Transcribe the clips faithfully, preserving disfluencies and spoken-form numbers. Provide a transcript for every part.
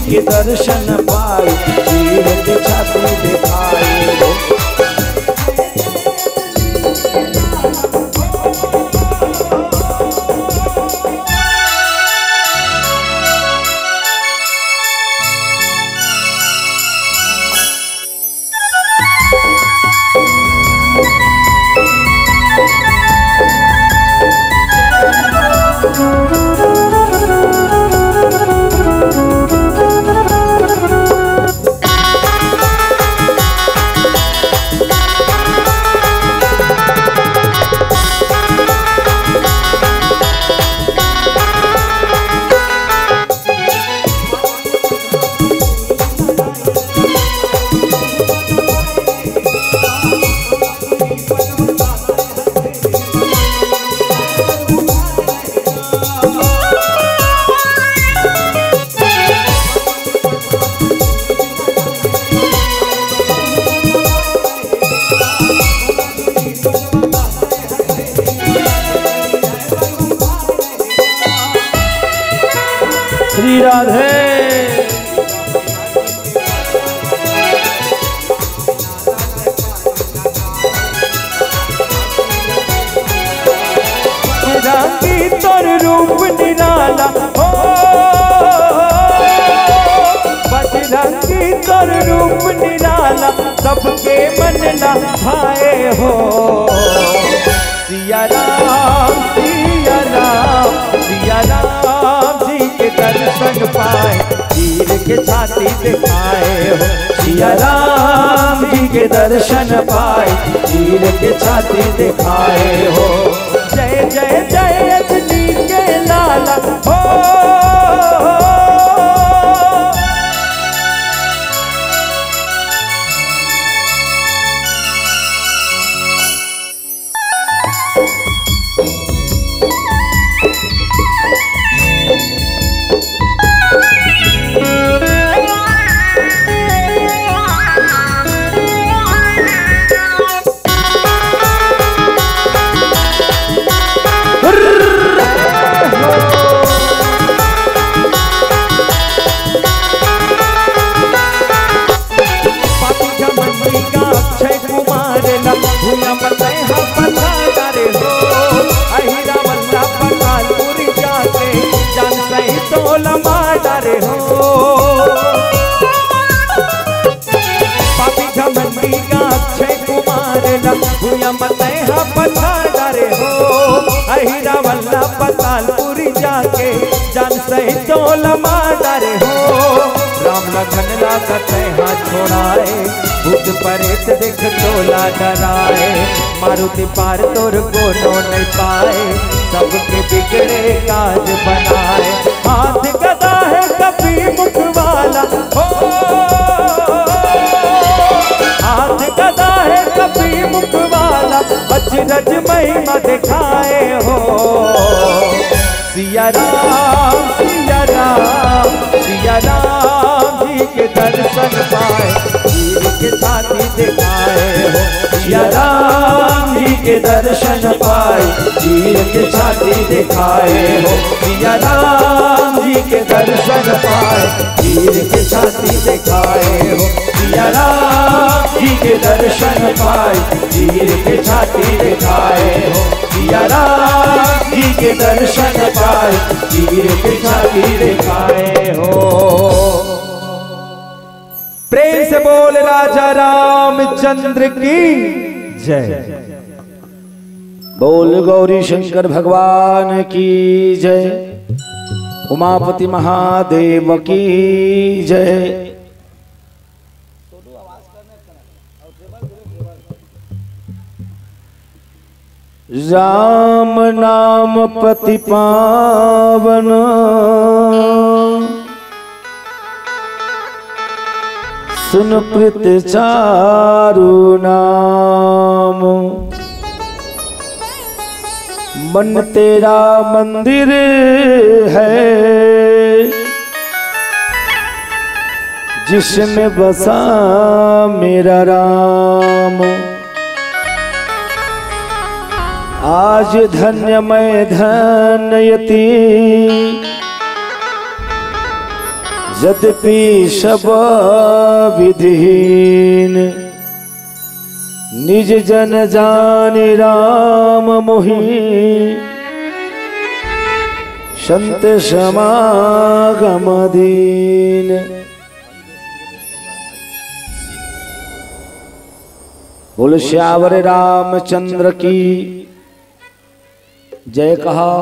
के दर्शन पाए, चीर के छाती दिखाए हो। श्री राधे। बजरंगी तोर रूप निराला हो, बजरंगी तोर रूप निराला, सबके मन ला भाए हो। सिया राम, सिया राम, सिया राम जी के दर्शन पाए, चीर के छाती दिखाए हो। सिया राम जी के दर्शन पाए, चीर के छाती दिखाए हो। जय जय जय अजनी के लाला हो। पापी घमंडी का अक्षय कुमार ला, भूया मत हा पछा डारे हो। अहिरा वल्ला पतालपुरी जाके, जान सही तो लमा डारे हो। पापी घमंडी का अक्षय कुमार ला, भूया मत हा पछा डारे हो। अहिरा वल्ला पतालपुरी जाके, जान सही तो लमा डारे हो। राम लखन ला कतै हा छोड़ाए, भूत परेत देख तोला डराए। मारुति पार तोर कोनो नहीं पाए, सबके बिगड़े काज बनाए। हाथ गदा है कपी मुख वाला हो, हाथ गदा है कपी मुख वाला, अचरज महिमा दिखाए हो। सिया राम, सिया राम, सिया राम जी के दर्शन पाए, चीर के छाती दिखाए हो। सिया राम जी के दर्शन पाए, चीर के छाती दिखाए हो। सिया राम जी के दर्शन पाए, चीर के छाती दिखाए हो। सिया राम जी के दर्शन पाए, चीर के छाती दिखाए हो। सिया राम जी के दर्शन पाए, चीर के छाती दिखाए हो। प्रेम से बोल राजा रामचंद्र की जय। बोल गौरी शंकर भगवान की जय, उमापति महादेव की जय। राम नाम पति पावन, सुन प्रीत चारु नाम। मन तेरा मंदिर है, जिसमें बसा मेरा राम। आज धन्य मैं धन्यती, जद्यपि सब विधिहीन, निज जन जानि राम मोहि, संत समागम दीन। बोल सियावर रामचंद्र की जय कहा।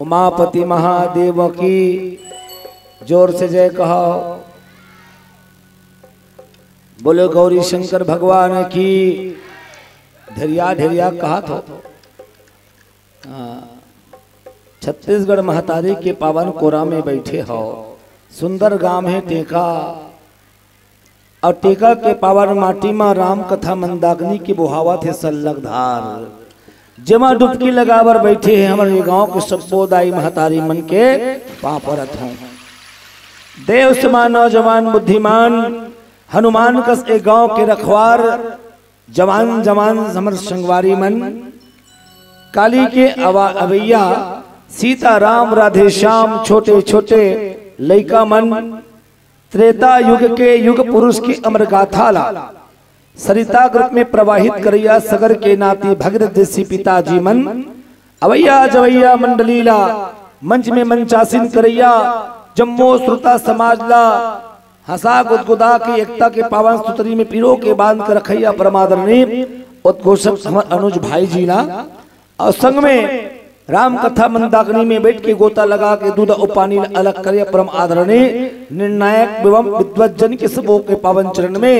उमापति महादेव की जोर से जय कहा। बोलो गौरी शंकर भगवान की। ढेरिया ढेरिया कहा थो। हाँ, छत्तीसगढ़ महतारी के पावन कोरा में बैठे हो। सुंदर गांव है टेका। अउ टेका के पावन माटी म राम कथा मंदाकिनी के बोहावत हे सल्लग धार, जेमा डुबकी लगाबर बैठे हे हमर ये गांव के सब्बो दाई महतारी मन के पांव परत हों। देव समान नौजवान बुद्धिमान हनुमान कस ए गांव के रखवार जवान जवान हमर संगवारी मन, काली के अवा-, अवैया सीता राम राधे श्याम छोटे छोटे लइका मन, त्रेता युग के युग पुरुष की अमर गाथा ला सरिता के रूप में प्रवाहित करैया सगर के नाती भगीरथ जैसी पिताजी मन, अवैया जवैया मंडली ला मंच में मंचासीन करैया जम्मो श्रोता समाज ला हंसा गुदगुदा के एकता के पावन सुतरी में पिरो के बांध के रखैया परमादरणीय उद्घोषक हमर अनुज भाई जी ला अउ संग में राम कथा मंदाकिनी में बैठ के गोता लगा के दूध अउ पानी ल अलग करे परम आदरणीय निर्णायक एवं विद्वत जन के सबो के पावन चरण में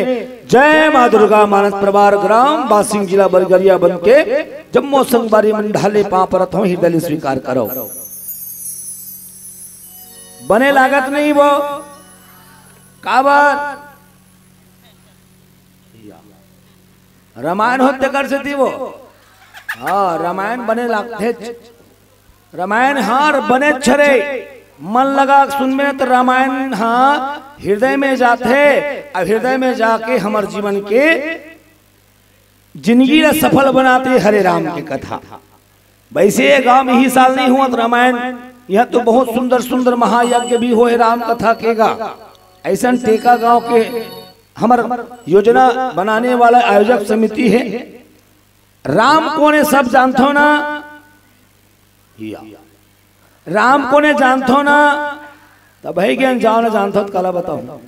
जय माँ दुर्गा। मानस प्रवार ग्राम बासिंग जिला बरगरिया बन के जम्मो संगवारी मन ढाले पांव परत हों, हृदय ले स्वीकार करो। बने लागत नहीं वो काबर? रामायण हो तेकर सेती वो। हाँ, रामायण बने लागथे। रामायण हार बने छरे। मन लगा के सुनबे त रामायण हा हृदय में जाथे। अब हृदय में जाके हमर जीवन के जिंदगी ला सफल बनाथे हरे राम के कथा। वैसे ये गांव में ही साल नहीं हुआ त रामायण, यहाँ तो बहुत सुंदर सुंदर महायज्ञ भी होए राम कथा के गा। ऐसन टेका गांव के हमर योजना बनाने वाला आयोजक समिति है। राम कोन ए सब जानथो ना? या। राम कोन ए जानथो ना? तब भाई ज्ञान जाओ ना जानथो त काला बताओ।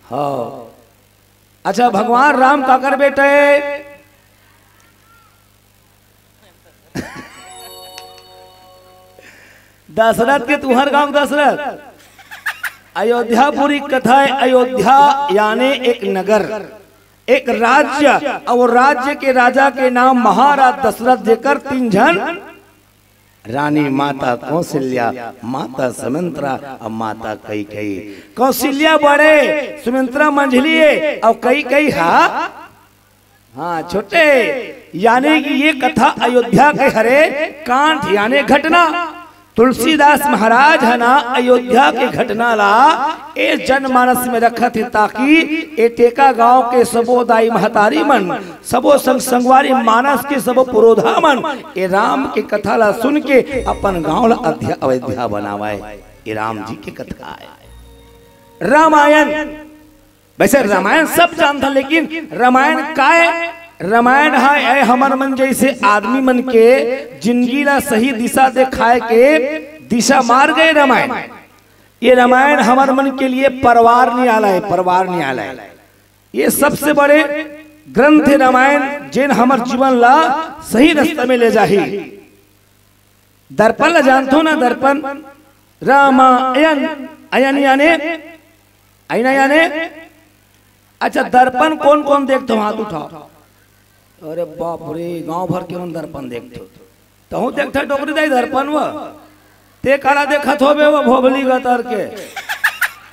हाँ। अच्छा, भगवान राम काकर बेटा है? दशरथ के तुहर गांव के दशरथ। अयोध्यापुरी कथा है, अयोध्या यानी एक नगर, एक राज्य, अउ वो राज्य के राजा के नाम महाराज दशरथ, जेकर तीन झन रानी, माता कौशल्या, माता सुमित्रा अउ माता कैकेयी। कौशल्या बड़े, सुमित्रा मंझली ए, अउ कैकेयी हा हाँ, छोटे, यानी कि ये कथा अयोध्या के हरे कांड यानी घटना। तुलसीदास महाराज ह ना अयोध्या के घटना ला ए जनमानस में रखत हे, ताकि ए टेका गांव के सबो दाई महतारी मन, सबो संग संगवारी मानस के सबो पुरोधा मन ए राम के कथा ला सुन के अपन गांव ला अध्या-, अयोध्या बनावय। ए राम जी के कथा आय। रामायण वैसे रामायण सब जानथन, लेकिन रामायण काय? रामायण ह ए हमर मन जैसे आदमी मन के जिंदगी ला सही दिशा देखाय के दिशा मार्ग ए रामायण। ये रामायण हमर मन के लिए परिवार न्यायालय, परिवार न्यायालय, ये सबसे बड़े ग्रंथ हे रामायण, जेन हमर जीवन ला सही रास्ता में ले जाही। दर्पण ला जानथो ना? दर्पण, रामायण, अयन याने, अयना याने। अच्छा, दर्पण कोन कोन देखथो? हाथ उठाओ। अरे बाप रे, गांव भर के मन दर्पण देखथो। तहूं देखथो डोकरी दाई दर्पण व? ते काला देखत होबे वो भोभली गतर के।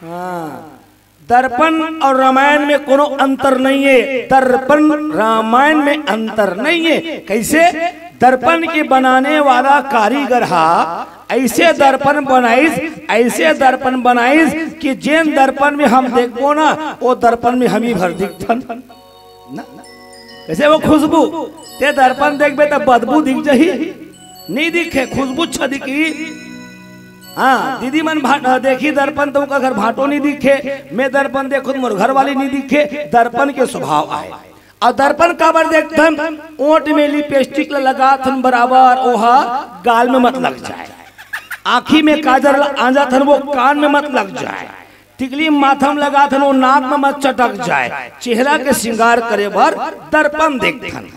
हाँ, दर्पण अउ रामायण में कोनो अंतर नहीं हे। दर्पण रामायण में अंतर नहीं हे। कैसे? दर्पण के बनाने वाला कारीगर हा ऐसे दर्पण बनाइस, ऐसे दर्पण बनाइस कि जेन दर्पण में हम देखबो ना, वो दर्पण में हम ही भर दिखथन। ना? कैसे वो खुशबू? ते दर्पण देखबे त बदबू दिख जही, नहीं दिखे, खुशबू अच्छा दिखी। हाँ, दीदी मन भाट-, देखी दर्पण त ओकर घर भाटो नहीं दिखे, मैं दर्पण देखूं त मोर घर वाली नहीं दिखे। दर्पण के स्वभाव आय। अउ दर्पण काबर देखथन? ओंठ में लिपस्टिक ल लगाथन बराबर, ओहा गाल में मत लग जाय। आँखी में काजर ल आंजाथन, वो कान में मत लग जाय। टिकली माथा म लगाथन, वो नाक में मत चटक जाय। चेहरा के श्रृंगार करे बर दर्पण देखथन।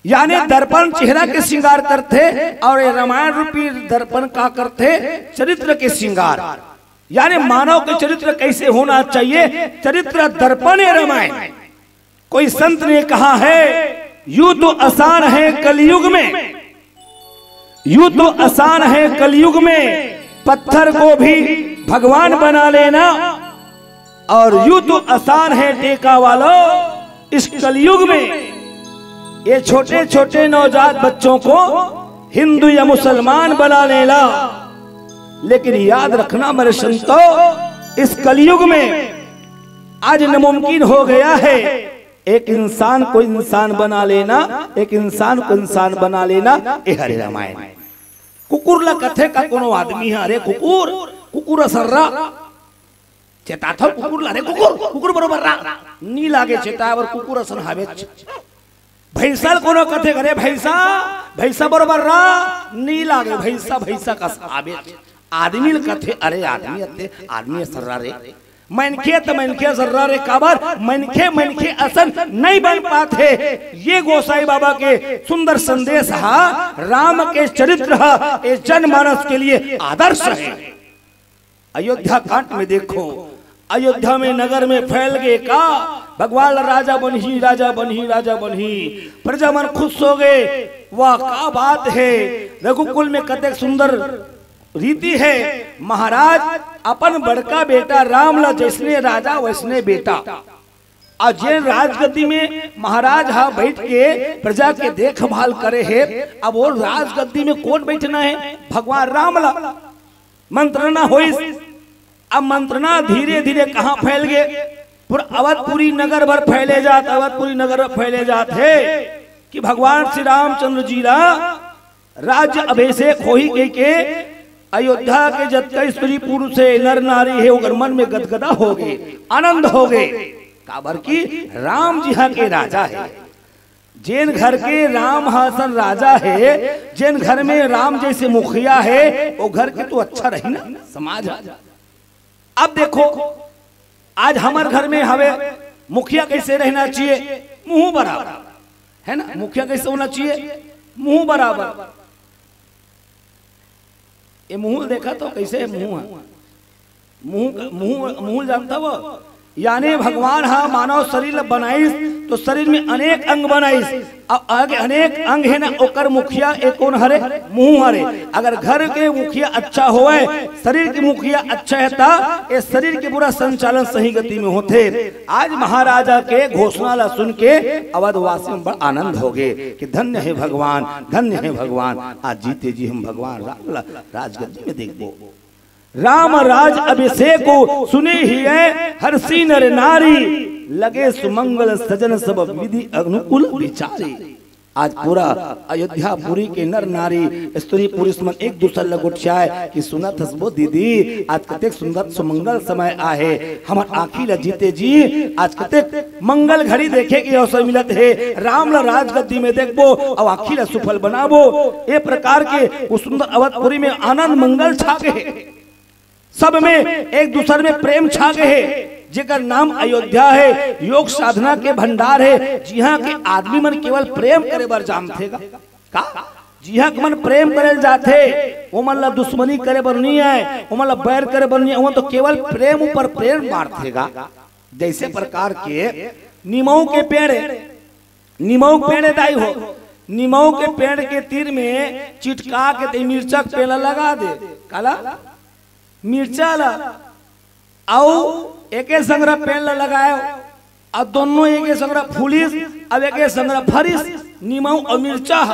यानी दर्पण चेहरा के श्रृंगार करथे, अउ ये रामायण रूपी दर्पण का करथे? चरित्र के श्रृंगार। यानी मानव के चरित्र कैसे होना चाहिए, चरित्र दर्पण ये रामायण। कोई संत ने कहा है, यूं तो आसान है कलयुग में, यूं तो आसान है कलयुग में पत्थर को भी भगवान बना लेना, और यूं तो आसान है टेका वालों इस कलयुग में ये छोटे छोटे नवजात बच्चों को हिंदू या मुसलमान बना लेना। लेकिन याद रखना मेरे संतों, इस कलयुग में आज नामुमकिन हो गया है एक इंसान को इंसान बना लेना, एक इंसान को इंसान बना लेना। ए हरे रामायण। कुकुर ला कथे का कोनो आदमी ह, "अरे कुकुर, कुकुर असर्रा।" चेताथव कुकुर ला, "अरे कुकुर, कुकुर बरोबर रा।" नी लागे चेताय बर, कुकुर असन हावेच। भैंसा ल कोनो कथे, "अरे भैंसा, भैंसा बरोबर रा।" नी लागे, भैंसा भैंसा कस हावेच। आदमी ल कथे, "अरे आदमी अते, आदमी असर्रा रे।" मनखे त मनखे असर्रा रे, काबर मनखे मनखे असन नहीं बन पाथे। ये गोसाई बाबा के सुंदर संदेश हा, राम के चरित्र हा, ये जनमानस के लिए आदर्श है। अयोध्या कांड में देखो, अयोध्या में नगर में फैल गए का, भगवान राजा बनही, राजा बनही, राजा बनही। प्रजा मन खुश हो गए, वाह का बात है। रघुकुल में कतेक सुंदर रीति है। महाराज अपन बड़का बेटा राम ला जैसने राजा वैसने बेटा। अउ जेन राजगद्दी में महाराज हा बैठ के प्रजा के देखभाल करे हे, अब वो राजगद्दी में कोन बैठना है? भगवान राम ला। मंत्रणा होइस। अब मंत्रणा धीरे धीरे कहाँ फैल गे? पूरा अवधपुरी नगर भर फैले जात, अवधपुरी नगर भर फैले जात हे कि भगवान श्री रामचंद्र जी ला राज्य अभिषेक होही कहिके अयोध्या के जतका स्त्री पुरुष हे, नर नारी हे, ओकर मन में गदगदा हो गे, आनंद हो गे। काबर कि राम जी हा के राजा हे। जेन घर के राम हा असन राजा हे, जेन घर में राम जैसे मुखिया हे, वो घर के तो अच्छा रही ना समाज हा। अब देखो, आज हमर घर में हवे, मुखिया कैसे रहना चाहिए? मुंह बराबर, है ना? मुखिया कैसे होना चाहिए? मुंह बराबर। ये मुंह देखा तो कैसे मुंह है? मुंह, मुंह, मुंह जानता वो? यानी भगवान हा मानव शरीर बनाइस, तो शरीर में अनेक अंग बनाइस। अब आगे अनेक अंग है ना, ओकर मुखिया एक कौन हरे? मुंह हरे। अगर घर के मुखिया अच्छा होए, शरीर के मुखिया अच्छा है, ता ये शरीर के पूरा संचालन सही गति में होथे। आज महाराजा के घोषणा ला सुन के अवधवासी में बड़ा आनंद हो गए कि धन्य है भगवान, धन्य है भगवान। आज जीते जी हम भगवान राम ला राजगद्दी में देखबो। राम राज अभिषेक को सुने ही है हर्षी नर नारी, लगे सुमंगल सजन सब विधि अनुकूल विचारी। आज पूरा अयोध्यापुरी के नर नारी, स्त्री पुरुष मन एक दूसर ल गोठियाए कि सुनत हस वो दीदी, आज कतेक सुंदर सुमंगल समय आहे। हमर आँखी ल जीते जी आज कतेक मंगल घड़ी देखे के अवसर मिलत हे। राम ल राजगद्दी में देखबो अउ आँखी ल सुफल बनाबो। ए प्रकार के वो सुंदर अवधपुरी में आनंद मंगल छा गे हे। सब में एक दूसर में प्रेम छा गे हे, जेकर नाम अयोध्या हे, योग साधना के भंडार हे, जिहाँ के आदमी मन केवल प्रेम करे बर जानथे गा। का? जिहाँ के मन प्रेम करे ल जाथे, ओमन ला दुश्मनी करे बर नहीं आए, ओमन ला बैर करे बर नहीं आए, ओमन तो केवल प्रेम ऊपर प्रेम बांटथे गा। जैसे प्रकार के नीमऊ के पेड़ हे, नीमऊ के पेड़ हे दाई हो, नीमऊ के पेड़ के तीर में चिटका के ते मिर्चा के पेड़ ला लगा दे। काला? मिर्चा ला। अउ एके संघरा पेड़ ला लगाए, अउ दोनों एके संघरा फूलिस, अउ एके संघरा फरिस, नीमऊ अउ मिर्चा ह।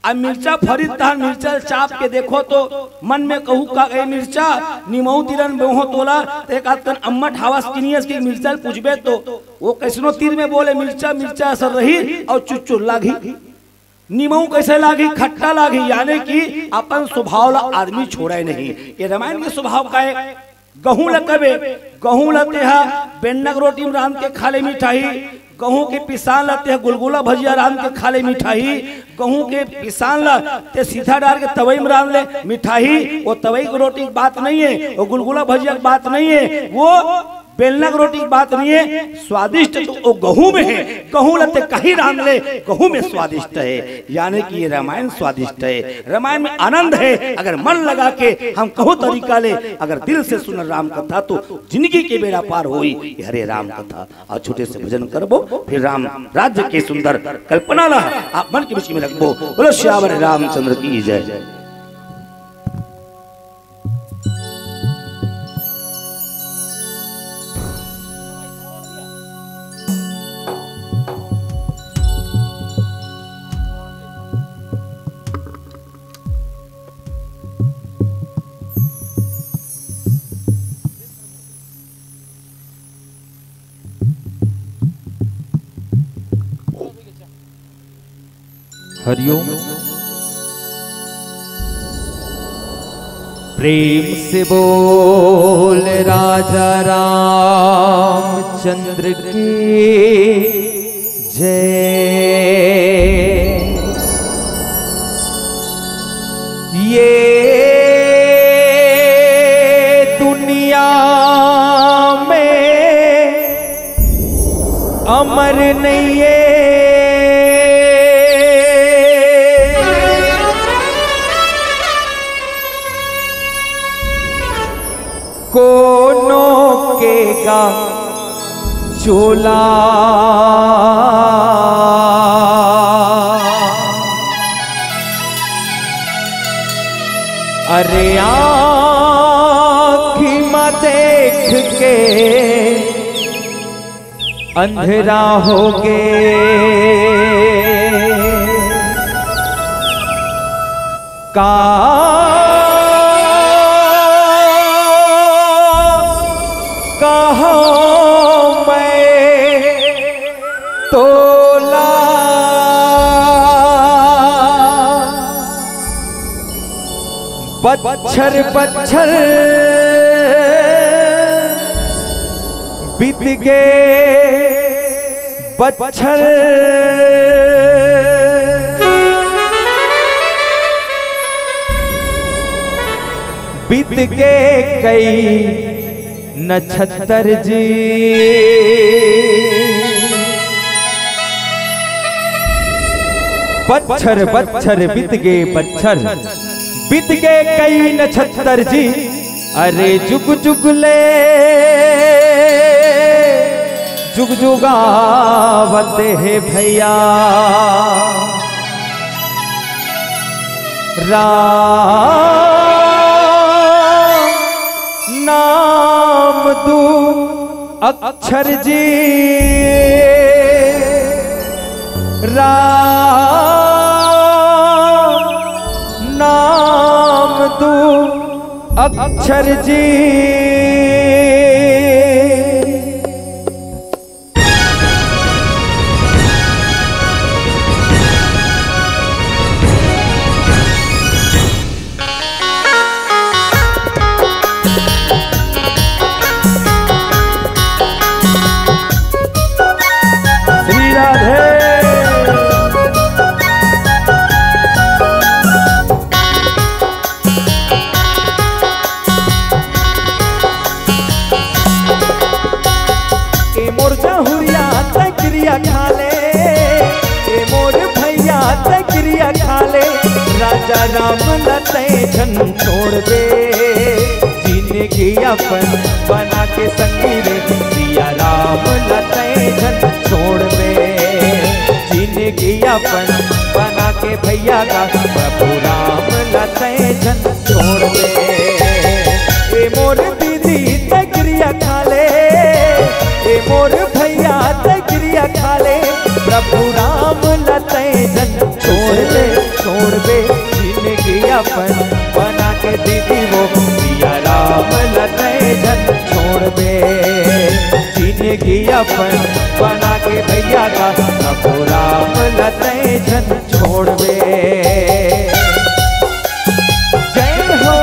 अब मिर्चा फरिस तहन मिर्चा ल चाप के देखो तो मन में कहू का, "ए मिर्चा, नीमऊ तीरन बोहो तोला, त एक आध कन अम्मट हावस किनियस के मिर्चा ल पूछबे तो वो कैसनो तीर में बोले, 'मिर्चा, मिर्चा असर रही अउ चुचुर लागी।'" निमऊ कइसे लागही? खट्टा लागही, यानी कि अपन स्वभाव ला आदमी छोड़े नहीं। ये रामायण के स्वभाव का हे। गहूं ला कबे, गहूं ला तेहा बेलना के रोटी में रांध के खा ले मिठाही, गहूं के पिसान ला तेहा गुलगुला भजिया रांध के खा ले मिठाही, गहूं के पिसान ला ते सीधा डार के तवई में रांध ले मिठाही, वो तवई के रोटी की बात नहीं है, वो गुलगुला भजिया की बात नहीं है, वो बेलना के रोटी की बात नहीं है। स्वादिष्ट तो वो गहूं में है, गहूं ला ते कहीं रांध ले, गहूं में स्वादिष्ट है। यानी कि ये रामायण स्वादिष्ट है, रामायण में आनंद है। अगर मन लगा के हम कहूं तरीका ले, अगर दिल से सुन राम कथा तो जिंदगी के बेड़ा पार होई। ये हरे राम कथा। अउ छोटे से भजन करबो, फिर राम राज्य के सुंदर कल्पना ला आप मन के बीच में रखबो। बोलो सियावर रामचंद्र की जय। हरिओम। प्रेम से बोल राजा रामचंद्र की जय। ये दुनिया में अमर नहीं है। कोनो के गा चोला। अरे आँखी मा देख के अंधेरा हो गे। का कहूँ मैं तोला। बच्छर बच्छर बीत गे, बच्छर बीत गे कई नक्षत्र जी। बच्छर बच्छर बीत गे, बच्छर बीत गे कई नक्षत्र जी। अरे जुग जुग ले जुग जुगावत हे भैया। राम नाम दू अक्षर जी। राम नाम दू अक्षर जी। श्री राधे। ए मोर जहुरिया तै किरिया खा ले, ए मोर भैया तै किरिया खा ले, राजा राम ला तै झन छोड़बे। जिनगी अपन बना के संगी रे, सिया राम ला तै झन छोड़बे। जिनगी अपन बना के भैया गा, प्रभु राम ला तै झन छोड़बे। ए मोर दीदी तै किरिया खा ले, ए मोर भैया तै किरिया खा ले, प्रभु राम ला तै झन छोड़बे, छोड़बे। जिनगी अपन बना के दीदी वो, सिया राम ला तै झन छोड़बे। जिनगी अपन बना के भैया गा, प्रभु राम ला तै झन छोड़बे। जय हो।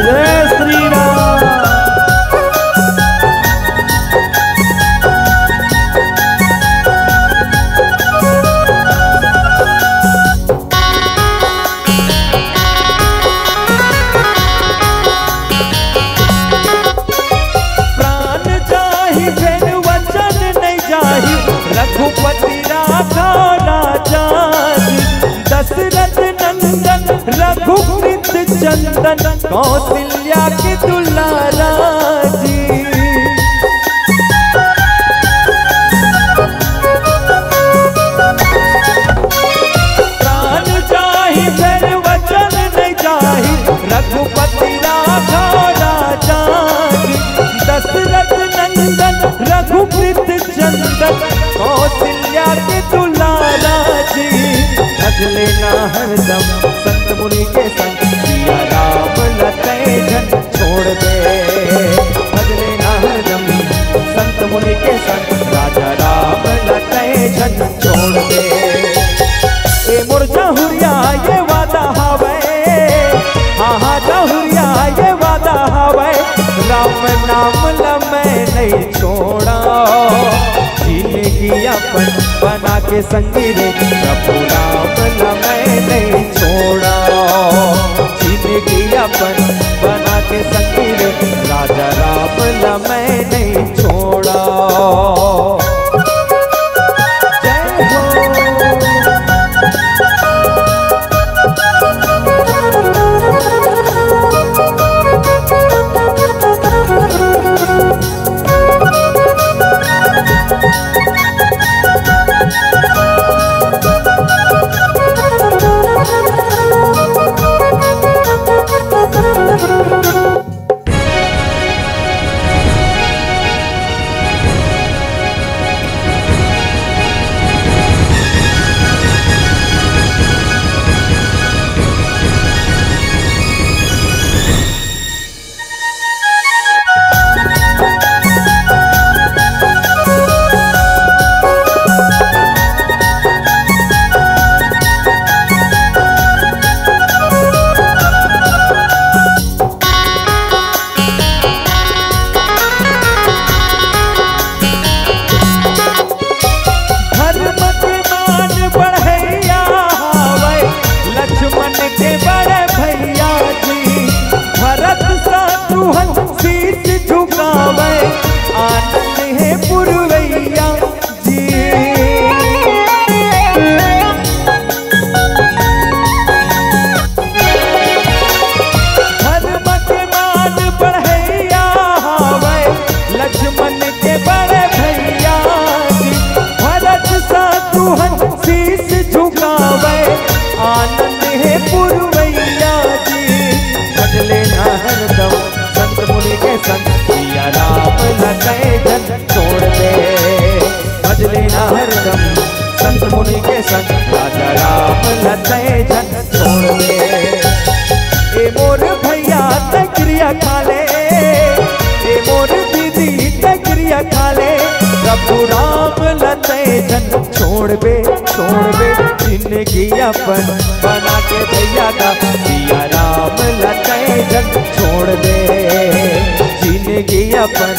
जय श्री राम। प्राण जाहि फेर वचन नहीं जाहि, रघुपति राघव राजा जी। दशरथ नंदन रघुप्रीत चंदन, कौशल्या के दुलारा जी। प्राण जाहि फेर वचन नहीं जाहि, रघुपति राघव राजा जी। दशरथ नंदन रघुप्रीत चंदन, कौशल्या के दुलारा जी। भज लेना हरदम संत मुनि के संग, सिया राम लतै झन छोड़ दे। भज लेना हरदम संत मुनि के संग, राजा राम लतै झन छोड़ दे। ए मोर जहुरिया ये वादा हवै, हाँ हाँ जहुरिया ये वादा हवै, राम नाम ल मैं नहीं छोड़ा। जिंदगी अपन बना के संगी रे, प्रभु राम ल मैं नहीं छोड़ा। जिंदगी अपन बना के संगी रे, राजा राम ल मैं नहीं छोड़ा। जय हो। धर्म के मान बढ़ैया हवै, लक्ष्मण के बड़े भैया जी। भरत शत्रुघ्न शीश झुकावै, आनंद हे पुरवैया जी। धर्म के मान बढ़ैया हवै, लक्ष्मण के बड़े भैया जी। भरत शत्रुघ्न शीश झुकावै, आनंद हे पुरवैया जी। भज लेना हरदम संत मुनि के संग, सिया राम लतै झन छोड़ दे। भज लेना हरदम संत मुनि के संग, राजा राम लतै झन छोड़ दे। ए मोर भैया तै किरिया खा ले, ए मोर दीदी तै किरिया खा ले, प्रभु राम लतै झन छोड़बे, छोड़बे। जिंदगी अपन बना के भैया गा, सिया राम लतै झन छोड़बे। जिंदगी अपन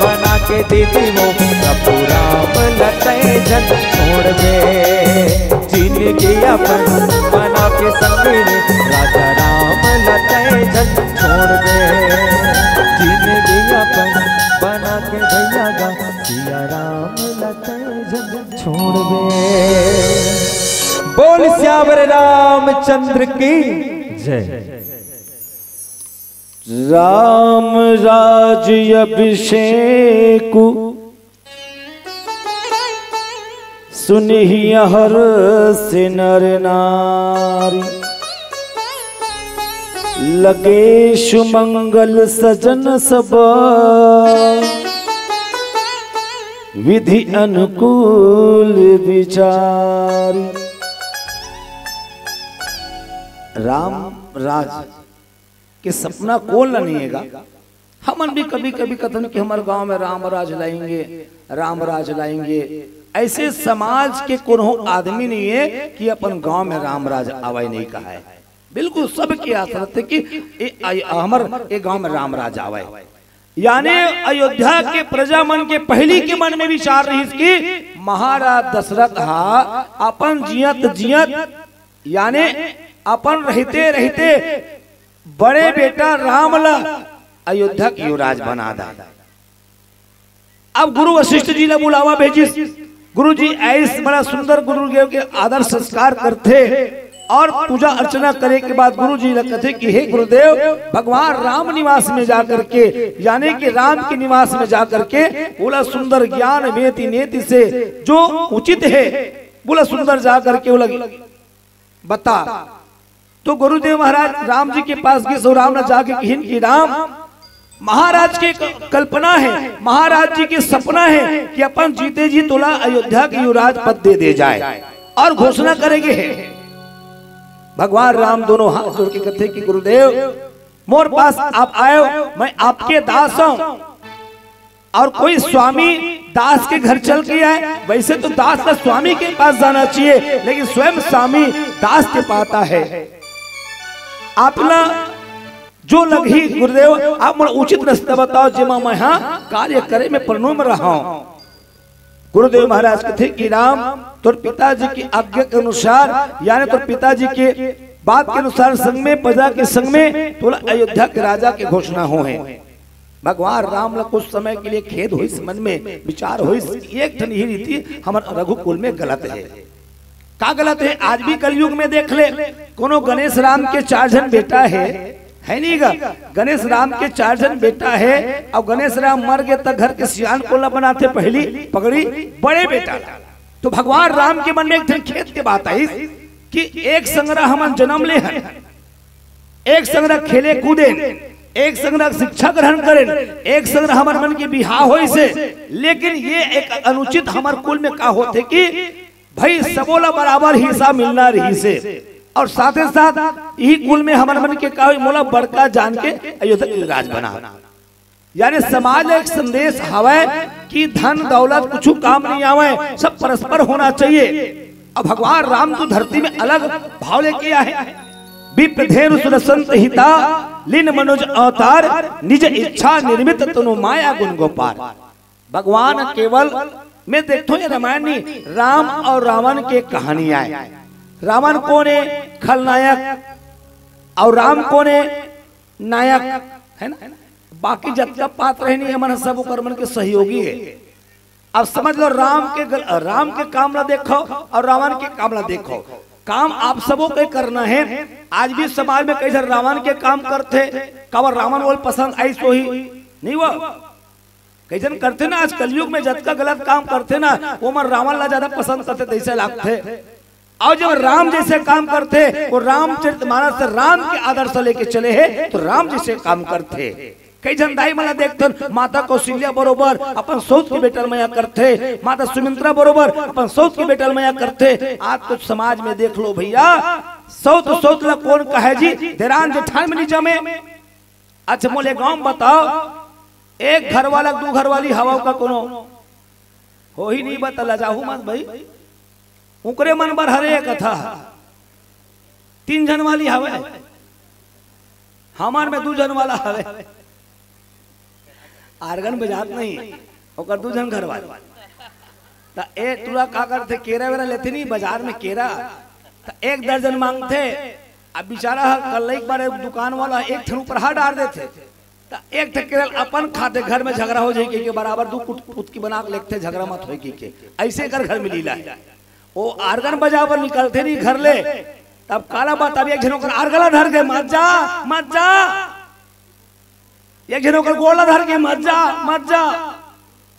बना के दीदी वो, प्रभु राम लतै झन छोड़बे। जिंदगी अपन बना के संगी रे, राजा राम लतै झन छोड़बे। जिंदगी अपन बना के भैया गा, सिया राम लतै झन छोड़बे। बोल सियावर रामचंद्र की जय। राम राज अभिषेक सुनिहि हर से नर नारी, लगे सुमंगल सजन सब, विधि अनुकूल विचारी। राम राज के सपना कोन ला नइ हे गा? हमन भी कभी-कभी कथन कि हमर गांव में राम राज लाएंगे, राम राज लाएंगे। ऐसे समाज के कोनो आदमी नइ हे कि अपन गांव में राम राज आवय नइ कहय। बिल्कुल सबके आस रहिथे कि ए, आ, हमर ए गांव में राम राज आवय। यानी अयोध्या के प्रजा मन के पहिली के मन में विचार रहिस कि महाराज दशरथ हा अपन जियत जियत, यानी अपन रहते रहते बड़े बेटा राम ला अयोध्या के युवराज बना दे। अब गुरु वशिष्ठ जी ला बुलावा भेजिस। गुरु जी आइस, बड़ा सुंदर गुरुदेव के आदर संस्कार करथे और पूजा अर्चना करे के बाद गुरु जी ला कथे कि हे गुरुदेव, भगवान राम निवास में जा करके, यानी कि राम के निवास में जा करके ओला सुंदर ज्ञान वेति नेति से जो उचित हे, बोला सुंदर जा करके ओला बता। तो गुरुदेव महाराज राम जी के पास गिस अउ राम ला जाके कहिन कि राम, महाराज के क-, कल्पना हे, महाराज जी के सपना हे कि अपन जीते जी तोला अयोध्या के युवराज पद दे दे जाय और घोषणा करे गे हे। भगवान राम दोनों हाथ जोड़ के कथे कि गुरुदेव, मोर पास आप आयो, मैं आपके दास हूँ। और कोई स्वामी दास के घर चल के आए, वैसे तो दास का स्वामी के पास जाना चाहिए, लेकिन स्वयं स्वामी दास के पाता है। आप ला जो लगही गुरुदेव, आप मोला उचित रास्ता बताओ, जेमा मैं हा कार्य करे में प्रनुम रहा हूँ। गुरुदेव महाराज कथे कि राम, तोर पिताजी की आज्ञा के अनुसार, यानी तोर पिताजी के बात के अनुसार संग में, प्रजा के संग में तोला अयोध्या के राजा के घोषणा होहे। भगवान राम ला कुछ समय के लिए खेद होइस, मन में विचार होइस, एक ठन ही रीति हमर रघुकुल में गलत हे। का गलत हे? आज भी कलयुग में देख ले, कोनो गणेश राम के चार झन बेटा हे, हे नहीं गा? गणेश राम के चार झन बेटा हे, अउ गणेश राम मर गे त घर के सियान कोन ला बनाथे? पहिली पगड़ी बड़े बेटा ला। तो भगवान राम के मन में एक ठन खेद के बात आइस कि एक संग रा हमन जनम ले हन, एक संग रा खेले कूदेन, एक संग रा शिक्षा ग्रहण करेन, एक संग रा हमर मन के बिहाव होइस हे, लेकिन ये एक अनुचित हमर कुल में का होथे कि भाई, सबो ला बराबर हिस्सा मिलना रहिस हे। और साथे साथ इही कुल में हमर मन के का होई, मोला बड़का जान के अयोध्या के राज बना। यानी समाज ला एक संदेश हवय कि धन दौलत कुछु काम नहीं आवय, सब परस्पर होना चाहिए। अब भगवान राम तो धरती में अलग भाव लेके आए। विप्र धेनु सुर संत हिता, लीन मनुज अवतार, निज इच्छा निर्मित तनु माया गुण गोपार। भगवान केवल में देखथो ये रामायण नहीं, राम और रावण के कहानी आए। रावण कोन हे? खलनायक। और राम कोन हे? नायक, है ना? बाकी जतका पात्र हे नहीं, हमन सब ओकर मन के सहयोगी हे। अब समझ लो, राम के गल-, राम के काम ला देखो और रावण के काम ला देखो। काम आप सबो के करना हे। आज भी समाज में कई झन रावण के काम करथे, काबर रावण ओला पसंद आइस होही, नहीं वो कई झन करथे ना, आज कलयुग में जतका गलत काम करथे ना, ओमन रावण ला ज्यादा पसंद करथे, तइसे लागथे। अउ जब राम जइसे काम करथे, वो रामचरित मानस से राम के आदर्श लेके चले हे, तो राम जइसे काम करथे। कई झन दाई मन ला देखथन, माता कौशल्या बरोबर अपन सौत के बेटा ल मया करथे, माता सुमित्रा बरोबर अपन सौत के बेटा ल मया करथे। आज तो समाज में देख लो भैया, सौत सौत ला कोन कहे जी, देरान जेठान में नहीं जमे। अच्छा, मोले गांव में बताओ, एक घर वाला, दू घर वाली हवा का कोनो? होही नहीं, बता, लजाहू मत भाई। उकरे मन बर हरे कथा, तीन झन वाली हवे, हमर में दू झन वाला हवे। आर्गन बजात नहीं, ओकर दू झन घर वाली। त ए टूरा का करथे, केरा वेरा लेथे नहीं बाजार में केरा, त एक दर्जन मांगथे। अब बेचारा ह कल एक बार एक दुकान वाला एक ठन ऊपर हाथ डार देथे, त एक ठन केरा अपन खाथे, घर में झगड़ा हो जाही के, के बराबर दू कुट पुतकी बना के लेगथे, झगड़ा मत होय के, के। ऐसे कर घर में लीला हे। ओ आर्गन बजाबर निकलथे नहीं घर ले, तब काला बात, अब एक झन ओकर आर्गन ला धर के, "मत जा, मत जा।" एक झन ओकर गोड़ ला धर के, "मत जा, मत जा।"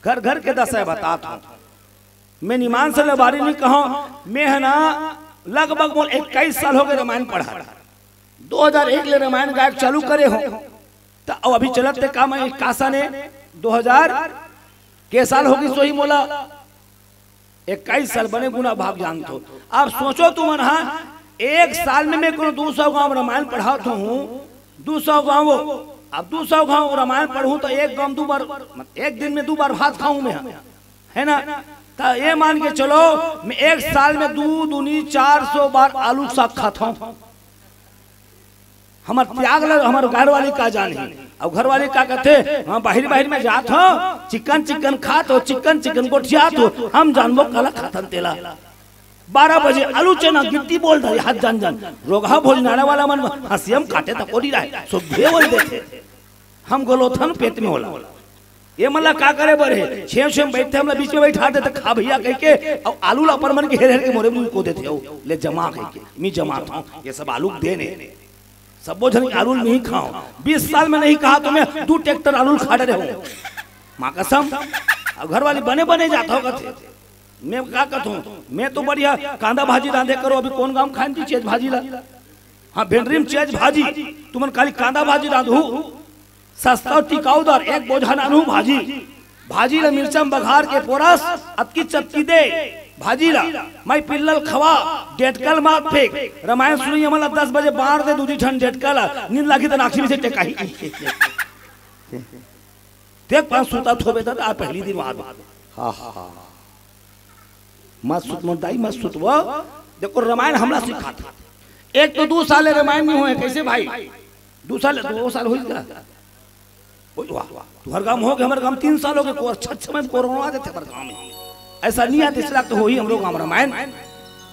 घर घर के दशा हे, बतात हूँ। मैं निमान से लबारी नहीं कहूँ, मैं है ना, लगभग मोर इक्कीस साल हो गए रामायण पढ़ा। दो हज़ार एक ले रामायण गायक चालू करे हो, त अब अभी चलत ते का मैं कासा ने दो हज़ार के साल होगी सोही मोला, इक्कीस साल बने गुना भाग जानत हो। अब सोचो तुमन हा, एक साल में मैं कोनो दो सौ गांव रामायण पढ़ात हूँ, दो सौ गांव। अब दो सौ गांव रामायण पढ़ूं तो एक गांव दो बार, एक दिन में दो बार भात खाऊं मैं, है ना? तो ये मान के चलो, मैं एक साल में दो दूनी चार सौ बार आलू साग खाता हूँ। हमर त्याग ल हमर घर वाली का जानही। अब घर वाली का कहते, हाँ, बाहिर बाहिर में जात हो, चिकन चिकन खात हो, चिकन चिकन गोठियात हो, हम जानबो काला खाथन तेला। बारह बजे आलू चना गिट्टी बोल दे, हाथ जान जान। रोगहा भोजनालय वाला मन हंसियम काटे तको नहीं रहे, सुद्धे बोल देथे। हम गोलोथन पेट में होला। ये मन ला का करे बर हे? छेम छेम बैठते, हमला बीच में बैठा देते, "खा भैया" कह के, और आलू ला अपन मन के हेर हेर के मोरे मुंह को देते हो, "ले जमा" कह के, "मी जमा था, ये सब आलू दे ने।" सबो झन के आलू नहीं खाओ। बीस साल में नहीं कहा तो मैं दो ट्रैक्टर आलू खा डरे हूँ, माँ कसम। अब घर वाली बने बने जाता होगा थे। मैं का कहत हूँ, मैं तो बढ़िया कांदा भाजी रांधे करो, अभी कौन गांव खाए थी चेज भाजी ला? हाँ, भेंडरी में चेज भाजी, तुमन काली कांदा भाजी रांधू, सस्ता और टिकाऊ दर, एक बोझा नानू भाजी, भाजी ला मिर्चा में बघार के पोरस, अतकी चतकी दे, भाजी ला, मैं पिल्लल खवा, डेटकल मार फेंक, रामायण सुनी हमन ला दस बजे बांट दे, दूजी ठन डेटकल, नींद लागी त नाखी में से टेकाही। देख पान सुता थोबे त आ पहली दिन बाद। हा, हा, हा। मत सुत मोर दाई, मत सुत वो। देखो, रामायण हमला सिखात। एक तो दो साल ले रामायण नहीं होए, कैसे भाई? दो साल, दो साल होई का? ओए वाह, तुहर गांव हो गए, हमर गांव तीन साल हो गए, को अच्छा अच्छा में कोरोना आ जाते हमर गांव में। ऐसा नहीं आते, इसलिए तो होई हमरो गांव रामायण।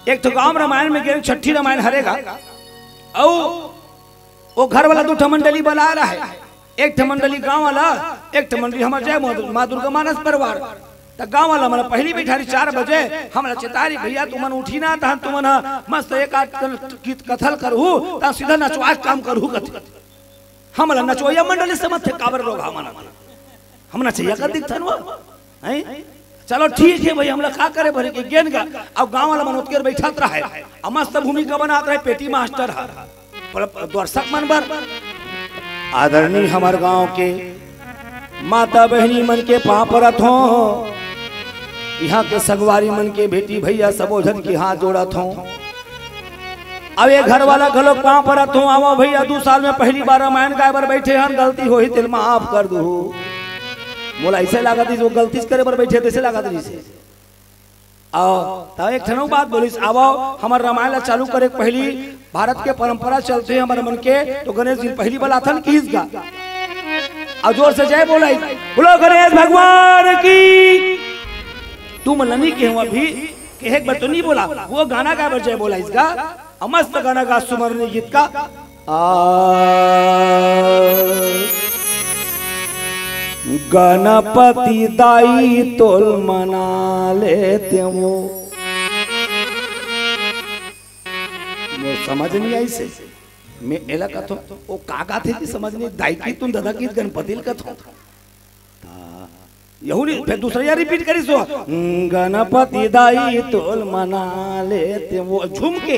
एक तो गांव रामायण में गए, छठी रामायण हरेगा। औ वो घर वाला दू ठा मंडली बला रहा है, एक ठा मंडली गांव वाला, एक ठा मंडली हमर जय मां दुर-, मां दुर्गा मानस परिवार। त गांव वाला मन पहली बिठारी चार बजे हमला चेतारी, "भैया तुमन उठी ना, तहन तुमन ह मस्त एक आध कन-, गीत कथल करहू, त सीधा नचवा के काम करहू," कथे। हमला नचवैया मंडली समझथे, काबर लोग हमन हम नचैया का दिखथन वो, हैं? चलो ठीक है भाई, हमला का करे भरे के गेन गा। अब गांव वाला मन ओतकेर बैठत रहे, अब मस्त भूमिका बनात रहे पेटी मास्टर ह। पर दर्शक मन बर आदरणीय हमर गांव के माता बहिनी मन के पांव परत हों, इहां के संगवारी मन के बेटी भैया सबो झन के हाथ जोड़त हों। अब ये घर वाला घलो पांव परत हों, आवो भैया, दू साल में पहली बार रामायण गाय बर बैठे हन, गलती होही तेल माफ कर दू। मोला ऐसे लागत रहिस, वो गलती करे बर बैठे, तैसे लागत रहिस। आओ, तब एक ठन अउ बात बोलिस, आवो, हमर रामायण ला चालू करे के पहली भारत के परंपरा चलथे हमर मन के, तो गणेश जी पहली बलाथन किहिस गा। अउ जोर से जय बोलाइस, "बोलो गणेश भगवान की।" तुमन ला नहीं कहूं अभी, कहे के बर तो नहीं बोला, वो गाना गाय बर जय बोलाइस गा। अउ मस्त गाना गा सुमरनी गीत का। आ, गणपति दाई तोल मना लेते वो। मोर समझ नहीं आइसे। मैं एला कथों, वो का गाथे जी समझ नहीं, दाई की तुम दादा की गणपति ल कथों। ता, यहू नहीं, फिर दूसरा या रिपीट करिस वो, "गणपति दाई तोल मना लेते वो।" झूम के,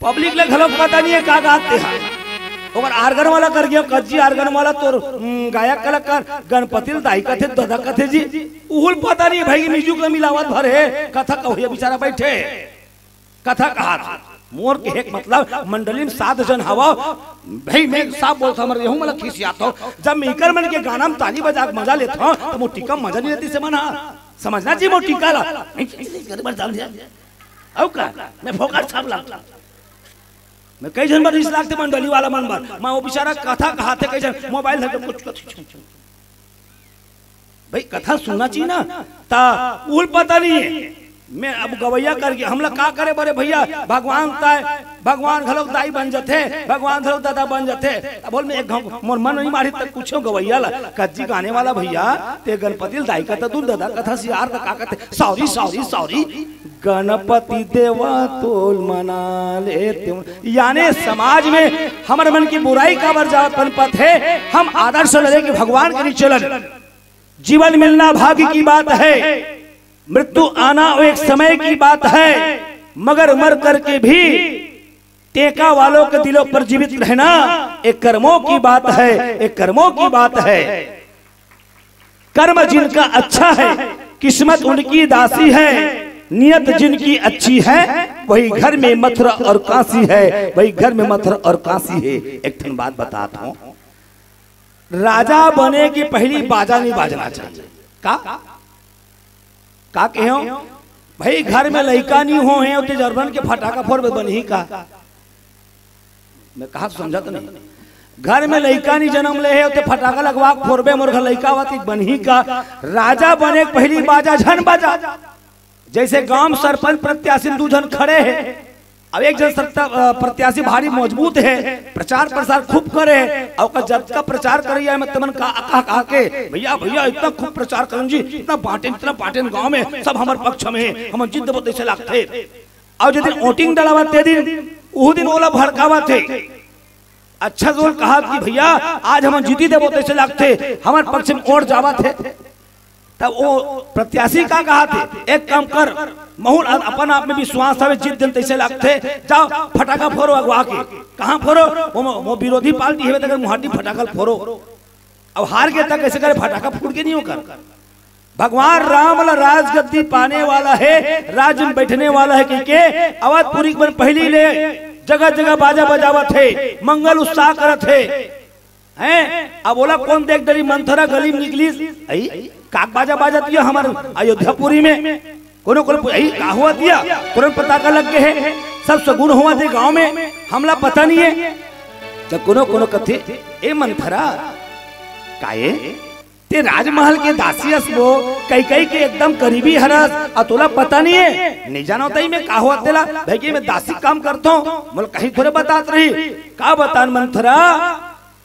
पब्लिक ला घलो पता नहीं है का गाथे हा। ओकर आर्गन वाला कर गया, कज्जी आर्गन वाला तोर, हम्म, गायक कलाकार गणपति ल दाई कथे, दादा कथे जी। उहू ल पता नहीं है भाई, म्यूजिक ला मिलावत भर हे, कथा कहोइया बेचारा बैठे। कथा कहात हे। मोर कहे के मतलब, मंडली में सात झन हवा, भाई, मैं साफ बोलत हों, हमर यहू मन ला खिसियात हों। जब मैं इकर मन के गाना में ताली बजा के मजा लेत हों, त मोर टीका में मजा नहीं लेतिस मन हा। समझना चाहिए मोर टीका ला। नहीं, नहीं, नहीं, नहीं, नहीं, नहीं, अउ का? मैं फोकट छाप ला। मैं कई झन बर रिस लागथे मंडली वाला मन बर। मैं वो बेचारा कथा कहाथे, कई झन मोबाइल धर के कुछ, कुछ, कुछ। भाई, कथा सुनना चाहिए ना, ता उहू ल पता नहीं है। मैं अब गवैया कर गया, हमला का करे बरे भैया, भगवान ताय, भगवान घलोक दाई बन जथे, भगवान घलोक दादा बन जथे। अब बोल, मैं एक घाव मोर मन नहीं मारी तक पूछो गवैया ला, "कज्जी गाने वाला भैया, ते गणपति ल दाई कथा, तू दादा कथा सियार का, का कथे?" Sorry, sorry, sorry. गणपति देवा तोल मना लेते। यानी समाज में हमर मन की बुराई काबर जात पनपत हे, हम आदर्श ल लेके भगवान के नहीं चलन। जीवन मिलना भाग्य की बात है। मृत्यु आना वो एक समय की बात है, मगर मर करके भी टेका वालों के दिलों पर जीवित रहना एक कर्मों की बात है, एक कर्मों की बात है। कर्म जिनका अच्छा है, किस्मत उनकी दासी है, नियत जिनकी अच्छी है, वही घर में मथुरा और काशी है, वही घर में मथुरा और काशी है। एक ठन बात बतात हूँ, राजा बने के पहली बाजा नहीं बाजना चाहिए। का का कहे हो भाई? घर में लइका नहीं हो है, ओते जरबन के फटाका फोड़बे, बनही का? मैं कहा समझत नहीं। घर में लइका नहीं जन्म ले है, ओते फटाका लगवा के फोड़बे, मोर घर लइका आवत ही, बनही का? राजा बने के पहली बाजा झन बाजा। जैसे गांव सरपंच प्रत्याशी दू झन खड़े हैं, अब एक झन सत्ता, अ, प्रत्याशी भारी मजबूत है, प्रचार प्रसार खूब करे है, और ओकर जतका प्रचार करैया है, मतलब का कहा कहा के, "भैया, भैया, इतना खूब प्रचार करन जी, इतना बांटेन, इतना बांटेन गांव में, सब हमर पक्ष में है, हम जीत देबो तैसे लागथे।" और जिस दिन वोटिंग डलावत ते दिन, उहू दिन ओला भड़कावत हे। अच्छा जोर कहा कि भैया, आज हम जीती देबो तैसे लागथे, हमर पक्ष में वोट जावत हे। तब वो प्रत्याशी का कहा थे, "एक काम कर, महूर अपन आप में विश्वास हवे, जीत देन तैसे लागथे, जाओ फटाका फोड़ो अगवा के।" कहाँ फोड़ो? वो, वो विरोधी पार्टी हवे, तकर मुहाटी फटाका फोड़ो। अब हार के तक कैसे करे, फटाका फूट के नहीं होकर। भगवान राम ला राजगद्दी पाने वाला है, राज में बैठने वाला है, कह के अवधपुरी के मन पहली ले जगह जगह बाजा बजावत है, मंगल उत्साह करत है। हैं? अब ओला कौन देख डरी? मंथरा गली में निकलिस, "अई, काक बाजा बाजत ये हमर अयोध्यापुरी में?" कोनो कोनो पु-, "अई, का हुआ दिया?" तुरंत पता का लग गए है, सब सगुन हुआ थे गांव में, हमला पता नहीं है। जब कोनो कोनो कथे, "ए मंथरा, काये ते राजमहल के दासी अस वो, कैकई के एकदम करीबी हरस, अ तोला पता नहीं है?" "नहीं जानो तई मैं का हुआ तेला, भाई के मैं दासी काम करता हूँ, मोला कहीं थोड़े बतात रही।" "का बतान मंथरा,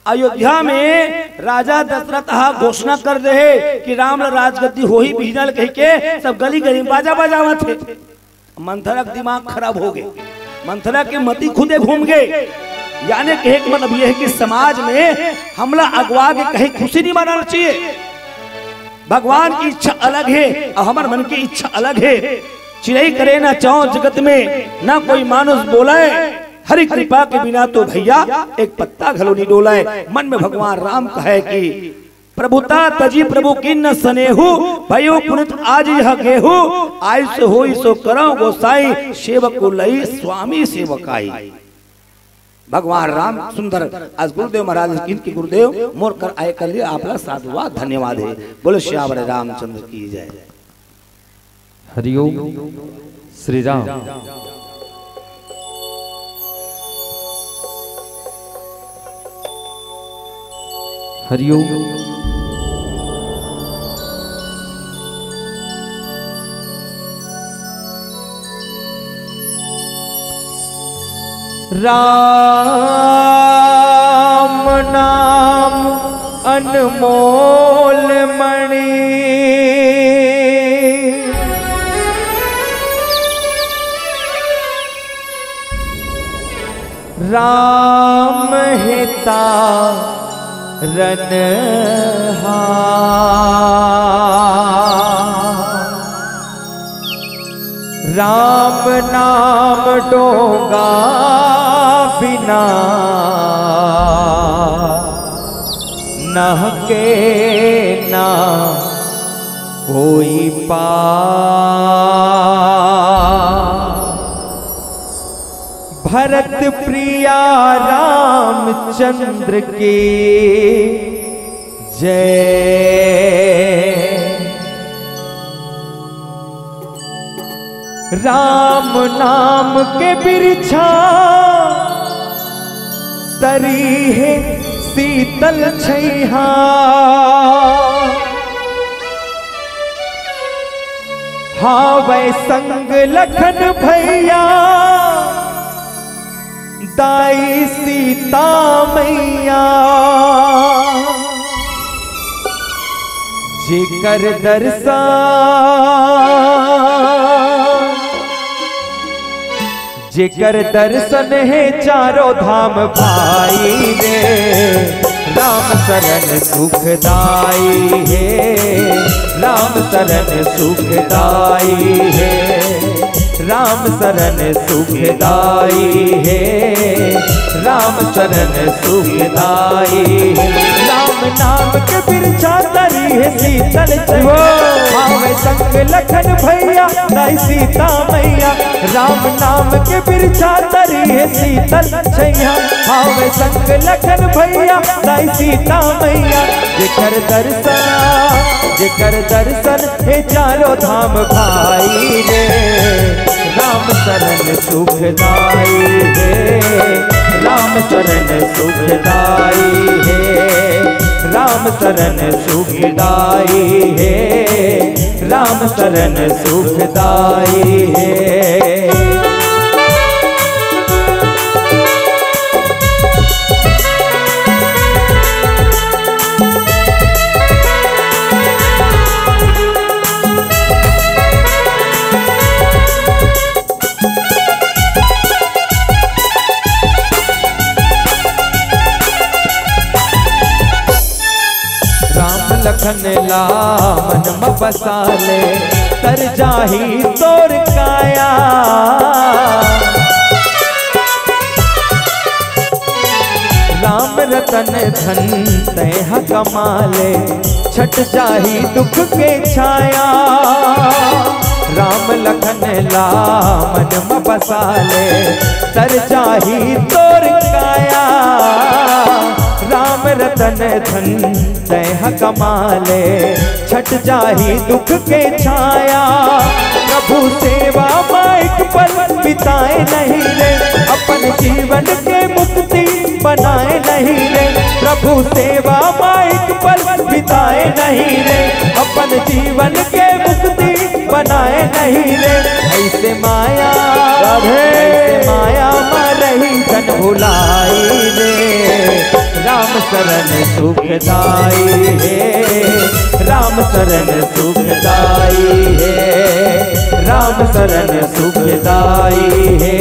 अयोध्या में राजा दशरथ हा घोषणा कर दे हे कि राम ला राजगद्दी होही बिहनल कह के सब गली गली में बाजा बजावत हे।" मंथरा के दिमाग खराब हो गए, मंथरा के मती खुदे घूम गए। यानी कहे के मतलब यह है कि समाज में हमला अगवा के कहीं खुशी नहीं मनाना चाहिए। भगवान की इच्छा अलग है और हमर मन की इच्छा अलग है। चिरई करे ना चाव जगत में, ना कोई मानुष बोले। हरि कृपा के बिना तो भैया एक पत्ता घलो नहीं डोले। मन में भगवान राम कहे कि प्रभुता तजी प्रभु किन्ह सनेहु, भयो पुनित आज यह गेहु। आयुष होई सो करौ गोसाई, सेवक को लई स्वामी सेवकाई। भगवान राम सुंदर, आज गुरुदेव महाराज किन के गुरुदेव मोर कर आए कर लिए आपला साधुवाद धन्यवाद है। बोलो सियावर रामचंद्र की जय। हरिओम। श्री राम। हरिओम। राम नाम अनमोल मणि। राम हिता रन हा। राम नाम डोंगा बिना, नहके ना कोई पा। भरत प्रिया रामचंद्र की जय। राम नाम के बिरछा तरी है शीतल छैहा। हावै संग लखन भैया, दाई सीता मैया। जेकर दर्शन, जेकर दर्शन है चारों धाम भाई रे। राम शरण सुखदाई हे, राम शरण सुखदाई हे, राम शरण सुखदाई हे, राम शरण सुखदाई हे। राम नाम के बिरछा तरी हे शीतल छइहां, हावय संग लखन भइया दाई सीता मइया। राम नाम के बिरछा तरी हे शीतल छइहां, हावय संग लखन भइया दाई सीता मइया। जेकर दर्शन, जेकर दर्शन हे चारों धाम भाई रे। राम शरण सुखदाई हे, राम शरण सुखदाई हे, राम शरण सुखदाई हे, राम शरण सुखदाई हे। राम लखन ला मन म बसा ले, तर जाही तोर काया। राम रतन धन तैं ह कमा ले, छट जाही दुख के छाया। राम लखन ला मन म बसा ले, तर जाही तोर काया। राम रतन धन तैं ह कमा ले, छट जाही दुख के छाया। प्रभु सेवा मा एक पल बिताए नहीं रे, अपन जीवन के मुक्ति बनाए नहीं रे। प्रभु सेवा मा एक पल बिताए नहीं रे, अपन जीवन के मुक्ति बनाए नहीं रे। ऐसे माया, राधे। ऐसे माया मा रही जन भुलाई रे। राम शरण सुखदाई हे, राम शरण सुखदाई हे, राम शरण सुखदाई हे,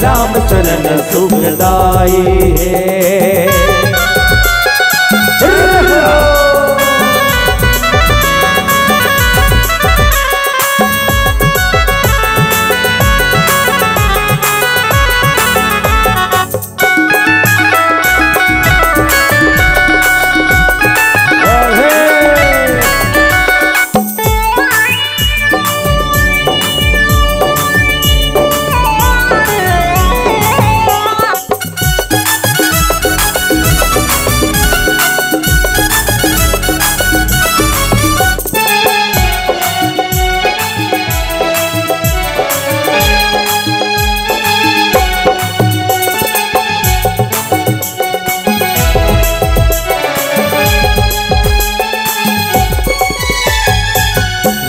राम शरण सुखदाई हे।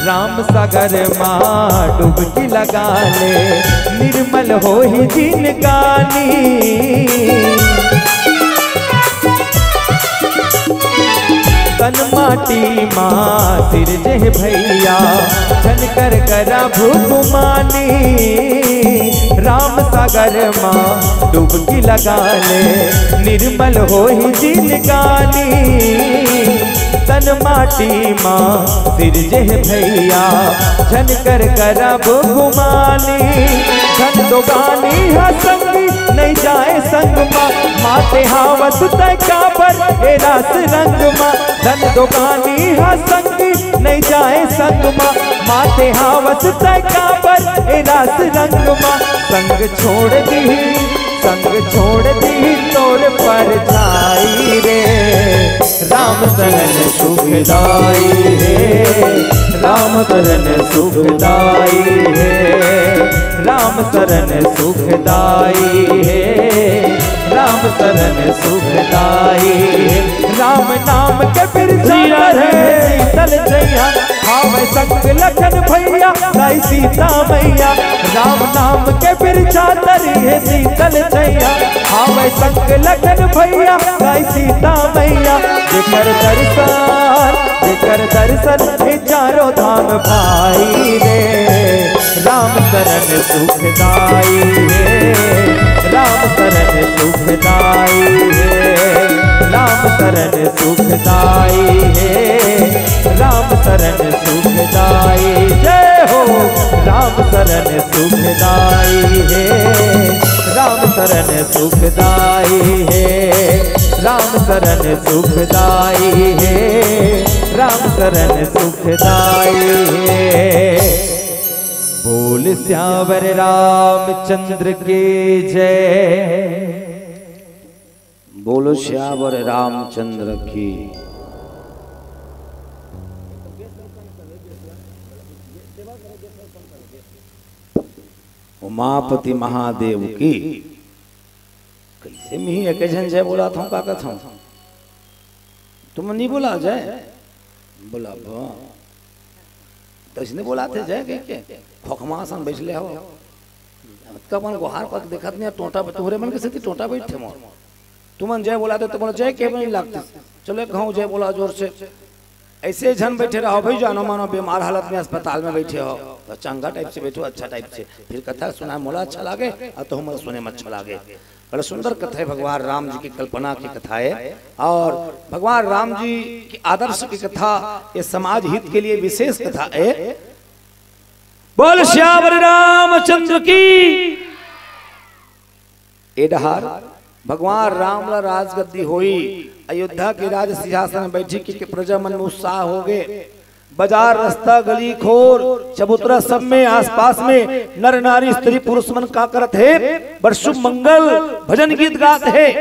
राम सागर मा डुबकी लगा ले, निर्मल होही जिनगानी। तन माटी मा सिरजे भैया, झन कर करा भुगमानी। राम सागर मा डुबकी लगा ले, निर्मल होही जिनगानी। तन माटी मा सिरजे भैया, झन कर करब गुमानी। धन दोगानी हा संगी नहीं जाए संग मा, माते हावस तय काबर ए रास रंग मा। धन दोगानी हा संगी नहीं जाए संग मा, माते हावस तय काबर ए रास रंग मा। संग छोड़ दी, संग छोड़ दी तोर परछाई रे। राम शरण सुखदाई हे, राम शरण सुखदाई हे, राम शरण सुखदाई हे, राम शरण सुखदाई हे। राम नाम के बिरछा तरी हे शीतल छइहां, हावय संग लखन भैया दाई सीता मइया। राम नाम के बिरछा तरी हे शीतल छइहां, हावय संग लखन भैया दाई सीता मइया। जेकर दर्शन, जेकर दर्शन हे चारों धाम भाई रे। राम शरण सुखदाई हे, राम शरण सुखदाई हे, राम शरण सुखदाई हे, राम शरण सुखदाई। जय हो। राम शरण सुखदाई हे, राम शरण सुखदाई हे, राम शरण सुखदाई हे, राम शरण सुखदाई हे। बोल सियावर रामचंद्र की जय। बोलो सियावर रामचंद्र की। उमापति महादेव की। कैसे मिही एक झन जय बोला था, का कहत हूँ? तुम नहीं बोला जय? बोला बा। तो इसने बोला थे जय कह के। खोखमा सन बैठले हो। कब मन गोहार पक देखत नहीं, टोटा पे तोहरे मन के सेती टोटा बैठे मोर। तुमन जय बोला दे तो बोलो जय के नहीं लागते। चलो एक घाव जय बोला जोर से। ऐसे झन बैठे रहो भाई, जानो मानो बीमार हालत में अस्पताल में बैठे हो तो चंगा टाइप से बैठो, अच्छा टाइप से। फिर कथा सुना मोला अच्छा लागे और तो हमारा सुने में अच्छा लागे। बड़ा सुंदर कथा है भगवान राम जी की कल्पना की कथा है। और भगवान राम जी की आदर्श की कथा, ये समाज हित के लिए विशेष कथा है। बोल सियावर रामचंद्र की। ए डहार भगवान राम ला राजगद्दी होई, अयोध्या के राज सिंहासन में बैठी के, के प्रजा मन में उत्साह हो गए। बाजार, रास्ता, गली, खोर, चबूतरा सब में, आसपास में नर नारी स्त्री पुरुष मन का करत हे? बड़ शुभ मंगल भजन गीत गात हे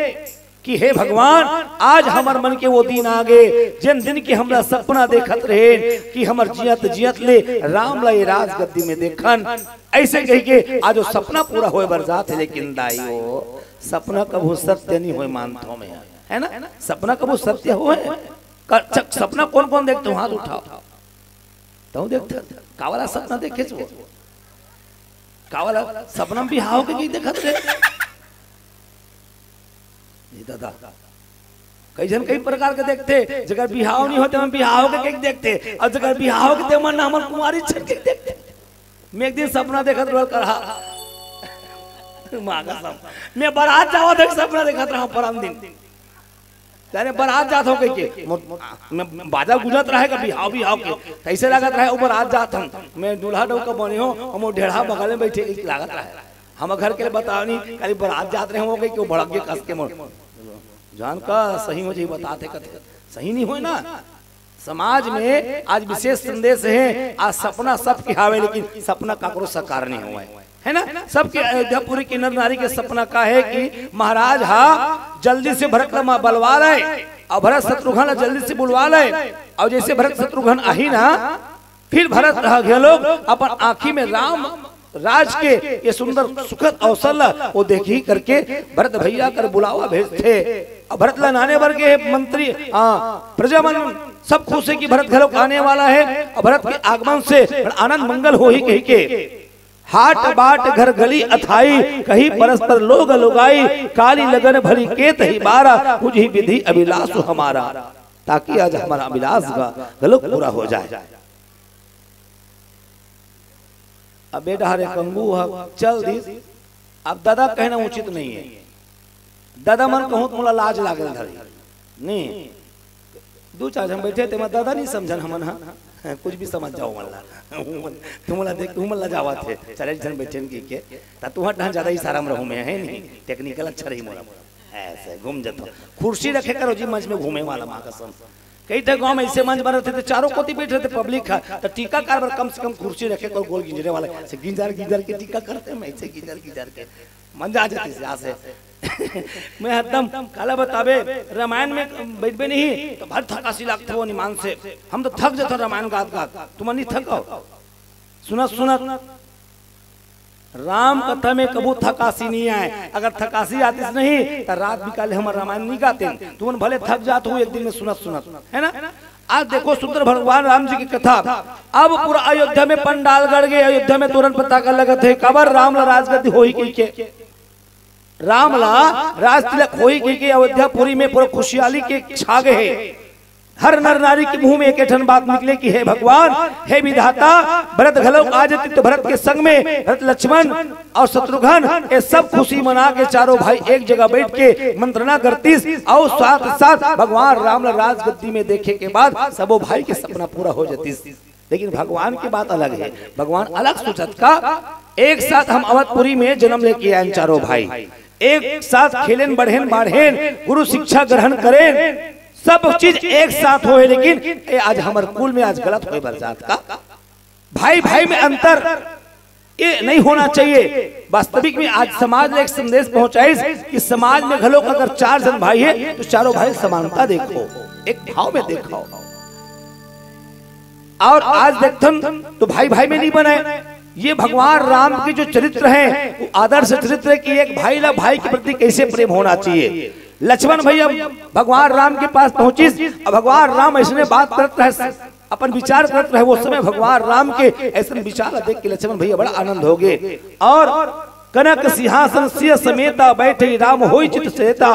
कि हे भगवान, आज हमर मन के वो दिन आ गए, जिन दिन के हमला सपना देखत रहे कि हमर जियत जियत ले राम ला ये राजगद्दी में देखन। ऐसे कही के आज वो सपना पूरा होए बर जात हे। लेकिन दाई, वो सपना कभू सत्य नहीं होए मानथो मैं, है ना? सपना कभू सत्य होए? क-, च-, सपना कौन कौन देखते हो? हाथ उठाओ। तू देखते? कावाला सपना देखे छो? कावाला सपना में बिहाव के कहीं देखत रहे? ये दादा, कई झन कई प्रकार के देखते। जगह बिहाव नहीं होते, हम बिहाव के कहीं देखते, और जगह बिहाव के ते मन हमर कुमारी छन के देखते। मैं एक दिन सपना देखत रहल करहा। माँ कसम, मैं बारात जावत एक सपना देखत रहा परम दिन। अरे बारात जात हो कह के, मोर, मैं बाजा गुजत रहे का बिहाव बिहाव के, तैसे लागत रहे ऊपर आज जात हम, मैं दूल्हा डौका बने हो, हम वो ढेढ़ा बगल में बैठे एक लागत रहे। हम घर के बताओ नहीं, खाली बारात जात रहे हो कह के, वो भड़क के कस के मोर जान का सही हो जाई, बताते कथे सही नहीं होए ना। समाज में आज विशेष संदेश है, आज सपना सबके हावे, लेकिन सपना काकरो साकार नहीं हुआ है, है ना? सबके अयोध्यापुरी के नर नारी के सपना का है कि महाराज हा जल्दी से भरत ला बलवा ले, और भरत शत्रुघ्न ला जल्दी से बुलवा ले, और जैसे भरत शत्रुघ्न आही ना, फिर भरत रह गए लोग अपन आँखी में राम राज के ये सुंदर सुखद अवसर ला वो देखी करके भरत भैया कर बुलावा भेजथे। और भरत ला नाने बर के मंत्री, हाँ, प्रजा मन सब खुश है कि भरत घलोक आने वाला है। और भरत के आगमन से आनंद मंगल होही कही के हाट बाट घर गली अथाई, कही परस्पर लोग लुगाई, काली लगन भली केतही बारा, बुझी विधि अभिलाष हमारा, ताकि आज हमारा अभिलाष का घलोक पूरा हो जाए। अब ए डहर एक अंगू ह चल दिस। अब दादा कहना उचित नहीं है। दादा मन कहूँ त मोला लाज लागल धरी। नहीं, दू चार झन बैठे ते मैं दादा नहीं समझन हमन हा। कुछ भी समझ जाओ मन ला। तुमला देख तुमन ला जावत हे, चार एक झन बैठे न के, ता तुहर ढां ज्यादा इशारा में रहूं मैं, है नहीं? टेक्निकल अच्छा रही मोला। ऐसे घूम जाता हूँ। कुर्सी रखे करो जी मंच में घूमे वाला, माँ कसम। कई ठे गांव में ऐसे मंच बन रहे थे, तो चारों कोती बैठ रहे थे पब्लिक का, तो टीकाकार बर कम से कम कुर्सी रखे करो गोल गिंजरे वाला। ऐसे गिंजर गिंजर के टीका करते हैं, ऐसे गिंजर गिंजर के। मन जा जाती से यहाँ से। मैं हरदम काला बताबे, रामायण में बैठबे नहीं तो भर थकासी लागथे वो निमान से। हम तो थक जाथन रामायण गात गात, तुमन नहीं थको? सुनत सुनत राम कथा में कभू थकासी नहीं आए। अगर थकासी आतिस नहीं तो रात बिकाले हमर रामायण नहीं गाते। तुमन भले थक जात हो एक दिन में सुनत सुनत, है ना? आज देखो सुंदर भगवान राम जी की कथा। अब पूरा अयोध्या में पंडाल गड़ गए, अयोध्या में तोरण पताका लगत है, काबर राम ला राजगद्दी होही कही के, राम ला राज तिलक होही कही के अयोध्यापुरी में पूरा खुशहाली के छा गए है। हर नर नारी के मुंह में एक ठन बात निकले कि हे भगवान, हे विधाता, भरत घलो आ जतिस त भरत के संग में भरत, लक्ष्मण अउ शत्रुघ्न, ये सब खुशी मना के चारों भाई एक जगह बैठ के मंत्रणा करतिस अउ साथ साथ भगवान राम ला राजगद्दी में देखे के बाद सबो भाई के सपना पूरा हो जतिस। लेकिन भगवान के बात अलग हे, भगवान अलग सोचत का। एक साथ हम अवधपुरी में जनम लेके आयन चारों भाई, एक साथ खेलेन, बढ़ेन, बाढ़ेन, गुरु शिक्षा ग्रहण करेन, सब चीज एक साथ होए, लेकिन ए आज हमर कुल में आज गलत होए बर जात का। भाई भाई में अंतर ये नहीं होना चाहिए। वास्तविक में आज समाज ला एक संदेश पहुंचाइस कि समाज में घलो अगर चार झन भाई हे त चारों भाई समानता देखो, एक भाव में देखो। अउ आज देखथन त भाई भाई में नहीं बने। ये भगवान राम के जो चरित्र हे वो आदर्श चरित्र हे कि एक भाई ला भाई के प्रति कैसे प्रेम होना चाहिए। लक्ष्मण भैया भगवान राम के पास पहुंचिस, अब भगवान राम ऐसने बात करत रहे, अपन विचार करत रहे, वो समय भगवान राम के ऐसन विचार देख के लक्ष्मण भैया बड़ा आनंद हो गए। अउ कनक सिंहासन सिय समेता बैठे राम होई चित चेता,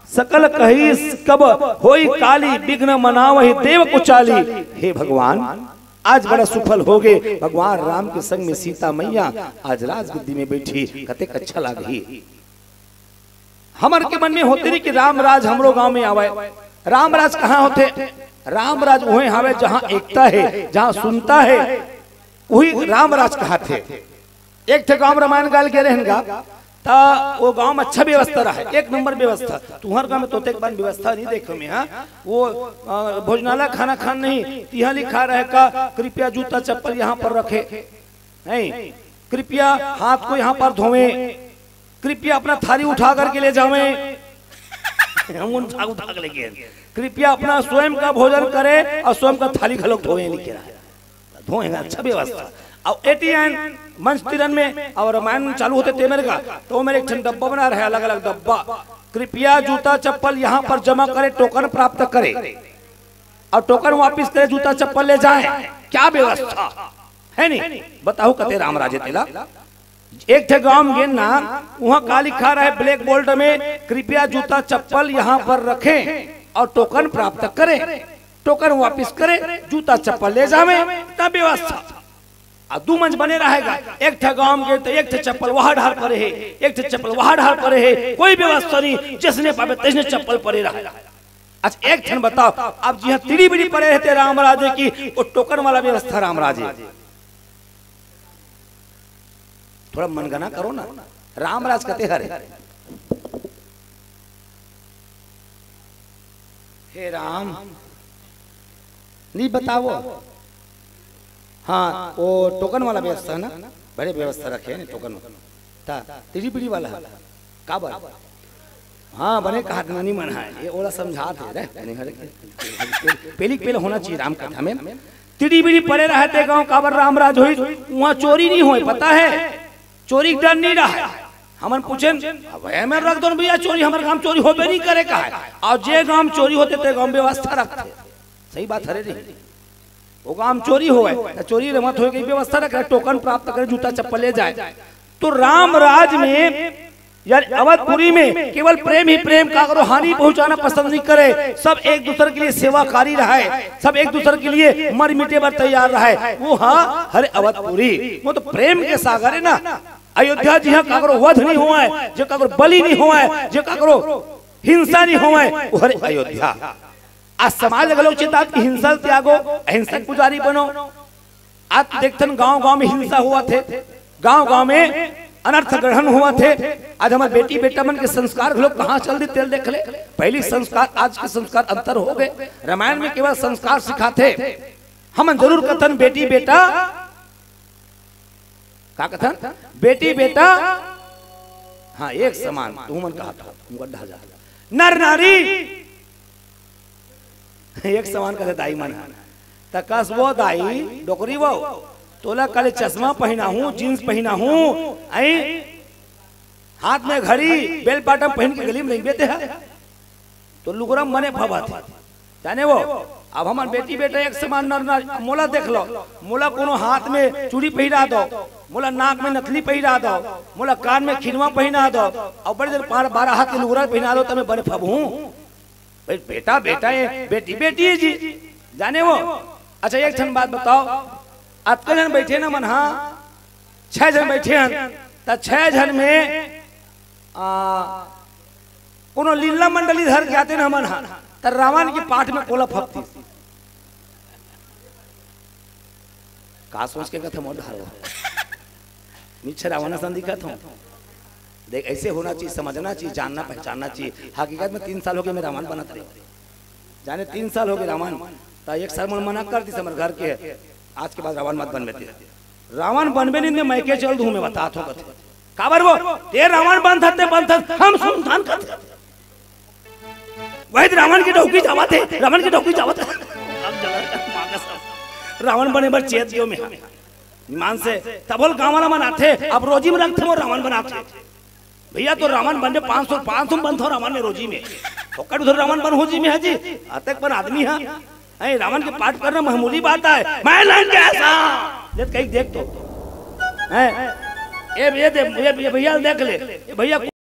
सकल कही कब होई काली विघ्न मनावहि देव कुचाली। हे भगवान, आज बड़ा सुफल हो गए, भगवान राम के संग में सीता मैया आज राजगद्दी में बैठी, कतेक अच्छा लागही। हमर के मन में होते नहीं कि राम राज हमरो गांव में आवे। राम राज कहाँ होते? राम राज उहे हावे जहाँ एकता हे, जहाँ सुनता हे, उही राम राज कहाथे। एक ठे गांव रामायण काल गे रहेन गा, त वो गांव में अच्छा व्यवस्था रहे, एक नंबर व्यवस्था। तुहर गांव में तोते एक बार व्यवस्था नहीं देखे में, हाँ, वो अ, भोजनालय खाना खान नहीं, तिहां लिखा रहे का कृपया जूता चप्पल यहाँ पर रखे, नहीं, कृपया हाथ को यहाँ पर धोवें, कृपया अपना थाली उठा करके ले जावें। हम उठा उठा के लेके आए। कृपया अपना स्वयं का भोजन करें अउ स्वयं का थाली घलोक धोएं, लिखे रहा। धोएंगे, अच्छा व्यवस्था। अउ एटीएन मंच तिरन में अउ रामायण चालू होते ते मेरे का, त ओ मेर एक ठन डब्बा बना रहे, अलग अलग डब्बा। कृपया जूता चप्पल यहाँ पर जमा करें, टोकन प्राप्त करें अउ टोकन वापिस करें, जूता चप्पल ले जाएं। क्या व्यवस्था हे नहीं? बताओ कते राम राजे तेला। एक ठे गांव में गेन ना, उहां का लिखा रहे ब्लैक बोर्ड में, कृपया जूता चप्पल यहाँ पर रखें अउ टोकन प्राप्त करें। टोकन वापिस करें, जूता चप्पल ले जावें, तब व्यवस्था। अउ दू मंच बने रहेगा, एक ठे गांव में गेन त एक ठे चप्पल वहां ढार परे हे, एक ठे चप्पल वहां ढार परे हे, कोई व्यवस्था नहीं, जैसने पावे तैसने चप्पल परे रहे। अच्छा एक ठन बताओ, अब जिहां तिड़ी बिड़ी परे रहते राम राजे की, वो टोकन वाला व्यवस्था राम राजे। थोड़ा मनगना करो ना, राम राज कते हरे। हे राम, नहीं बताओ। हाँ, वो टोकन वाला व्यवस्था ना, बड़े व्यवस्था रखे हैं टोकन वाला। ता, तिड़ी बिड़ी वाला है। काबर? हाँ, बने कहा नहीं मन है, ये ओला समझात हे रे, बने हरे के। पेली के पेला होना चाहिए राम कथा में। तिड़ी बिड़ी परे रहते गांव काबर राम राज होई, वहाँ चोरी नहीं होए, पता है? चोरी के डर नहीं रहा। हमन पूछेन, अब एमे रख दो न भैया चोरी, हमर गांव चोरी होबे नहीं करे का है। अउ जे गांव चोरी होते ते गांव व्यवस्था रखते। सही बात हरे नहीं? वो गांव चोरी होए, त चोरी रे मत होए, कहीं व्यवस्था रखे, टोकन प्राप्त करे, जूता चप्पल ले जाए। तो राम राज में यानी अवधपुरी में केवल प्रेम ही प्रेम, काकरो हानि पहुंचाना पसंद नहीं करे। सब एक दूसर के लिए सेवाकारी रहे, सब एक दूसर के लिए मर मिटे बर तैयार रहे। वो हाँ हरे अवधपुरी, वो तो प्रेम के सागर है ना। अयोध्या जिहां काकरो वध नहीं होए, जे काकरो बलि नहीं होए, जे काकरो हिंसा नहीं होए, वो हरे अयोध्या। आज समाज घलो चेतात कि हिंसा ल त्यागो, अहिंसक पुजारी बनो। आज देखथन गांव-गांव में हिंसा होवत हे, गांव-गांव में अनर्थ ग्रहण होवत हे। आज हमर बेटी बेटा मन के संस्कार घलो कहां चल दी, तेल देख ले। पहिली संस्कार, आज के संस्कार अंतर हो गए। रामायण में केवल संस्कार सिखाथे। हमन जरूर कथन बेटी बेटा, का कथन? बेटी बेटा, हाँ, एक समान, तुमन कहा था, तुम गड्ढा जा। नर नारी, एक समान कथे दाई मन ह। त कस वो दाई, डोकरी वो, तोला काली चश्मा पहिना हूँ, जींस पहिना हूँ, आई हाथ में घड़ी, बेल पाटम पहिन के गली में नहीं बेते है। तो लुगरा मने फबत है। जाने वो, अब हमर बेटी बेटा एक समान नर नारी, मोला देख लो, मोला कोनो हाथ में चूड़ी पहिरा दो, मोला नाक में नथली पहिरा दो, मोला कान में खिनवा पहिना दो, अउ बड़े दिन पार बारह हाथ के लुगरा पहिना दो, त मैं बने फबहूँ। भाई, बेटा बेटा हे, बेटी बेटी हे जी, जाने वो। अच्छा, एक ठन बात बताओ, अतका झन बैठे ना मन, हाँ, छह झन बैठे हन, त छह झन में आ, कोनो लीला मंडली धर के आते ना मन, हाँ, त रावण के पाठ में कोला फपती। का सोच के कथे मोर धारो? मिच्छर रावण असन दिखत हूँ। देख, ऐसे होना चाहिए, समझना चाहिए, जानना पहचानना चाहिए। हकीकत में तीन साल हो गए मैं रावण बनत रहे, जाने तीन साल हो गए रावण। त एक साल मन मना कर दिस हमर घर के, आज के बाद रावण मत बनबे ते। रावण बनबे नहीं, मैं मैके चल दूँ, मैं बतात हूँ कथे। काबर वो? ते रावण बनथस, ते बनथस, हम सुनथन कथे। वही तो रावण के डौकी जावत हे, रावण के डौकी जावत हे। रावण बने बर चेत दियो में। ईमान से तभो ले गाँव वाला मन आथे, अब रोजी में रखथे मोर रावण बनाथे। भैया, तो रावण बने पाँच सौ, पाँच सौ बनथो रावण में रोजी में। ओकर उधर रावण बन हो जी में हे जी, अतक बन आदमी हे। हैं, रावण के पाठ करना मामूली बात हे। मैं लंकेश हूँ। देख, कहीं देख तो। हैं? ए, ये दे, ये, ये भैया देख ले। ये भैया